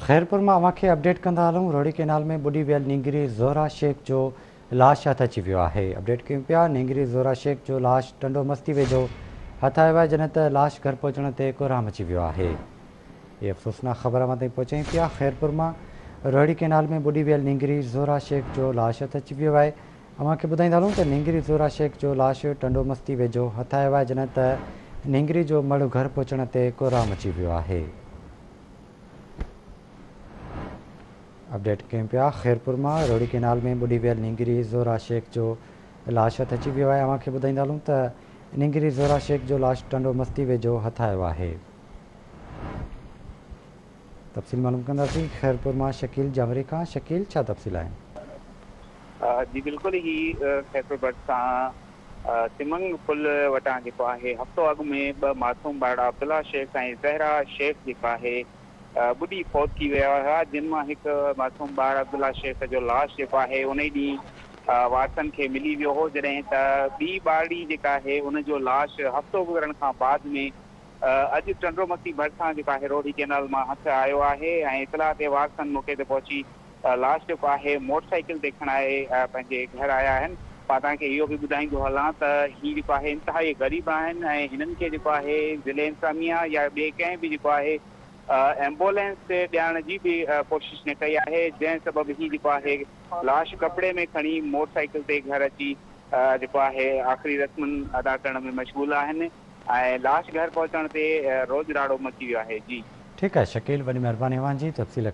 خيرپور مان اوهان کي اپڊيٽ ڪندا هلون روهڙي ڪينال ۾ ٻڏي ويل نينگري زهرا شيخ جو لاش هٿ اچي ويو آهي اپڊيٽ ڪيون پيا نينگري زهرا شيخ جو لاش ٽنڊو مستي ويجهو هٿ آيو آهي جڏهن ته لاش گهر پهچڻ تي ڪهرام اچي ويو آهي هي افسوسناڪ خبر اوهان تائين پهچايون پيا خيرپور مان روهڙي ڪينال ۾ ٻڏي ويل نينگري زهرا شيخ جو لاش هٿ اچي ويو آهي اوهان کي ٻڌائيندا هلون ته نينگري زهرا شيخ جو لاش ٽنڊو مستي ويجهو هٿ آيو آهي جڏهن ته نينگري جو مڙهه گهر پهچڻ تي ڪهرام اچي ويو آهي. اپڊيٽ ڪيون پيا خيرپور مان روهڙي ڪينال ۾ ٻڏي ويل نينگري زهرا شيخ جو لاش هٿ اچي ويو آهي اوهان کي ٻڌائيندا هلون ته نينگري زهرا شيخ جو لاش ٽنڊو مستي ويجهو هٿ آيو آهي تفصيل معلوم ڪنداسين خيرپور مان شڪيل جانوري کان شڪيل ڇا تفصيل آهن. جي بلڪل هي خيرپور ڀرسان سمنگ پل وٽان جيڪو آهي هفتو اڳ ۾ ٻه معصوم ٻارڙا عبدالله شيخ ۽ زهرا شيخ جيڪو آهي ٻڏي فوت ٿي ويا هيا جن مان هڪ معصوم ٻار عبدالله شيخ جو لاش جيڪو آهي انهي ڏينهن وارثن کي ملي ويو هو جڏهن ته ٻي ٻارڙي جيڪا آهي ان جو لاش هفتو گذرڻ کان بعد ۾ اڄ ٽنڊو مستي ڀرسان جيڪو آهي روهڙي ڪينال مان هٿ آيو آهي ۽ اطلاع تي وارثن موقعي تي پهچي لاش جيڪو آهي موٽر سائيڪل تي کڻائي پنهنجي گهر آيا آهن. مان توهان کي اهو به ٻڌائيندو هلان ته هي جيڪو آهي انتهائي غريب آهن ۽ هنن کي جيڪو آهي ضلعي انتظاميا يا ٻئي ڪنهن به جيڪو آهي ايمبولينس ڏيارڻ جي به ڪوشش نه ڪئي آهي جنهن سبب هي جيڪو آهي لاش ڪپڙي ۾ کڻي موٽر سائيڪل تي گهر اچي جيڪو آهي آخري رسمن ادا ڪرڻ ۾ مشغول آهن ۽ لاش گهر پهچڻ تي روڄ راڙو مچي ويو آهي جي. ٺيڪ آهي شڪيل وڏي مهرباني اوهان جي تفصيل.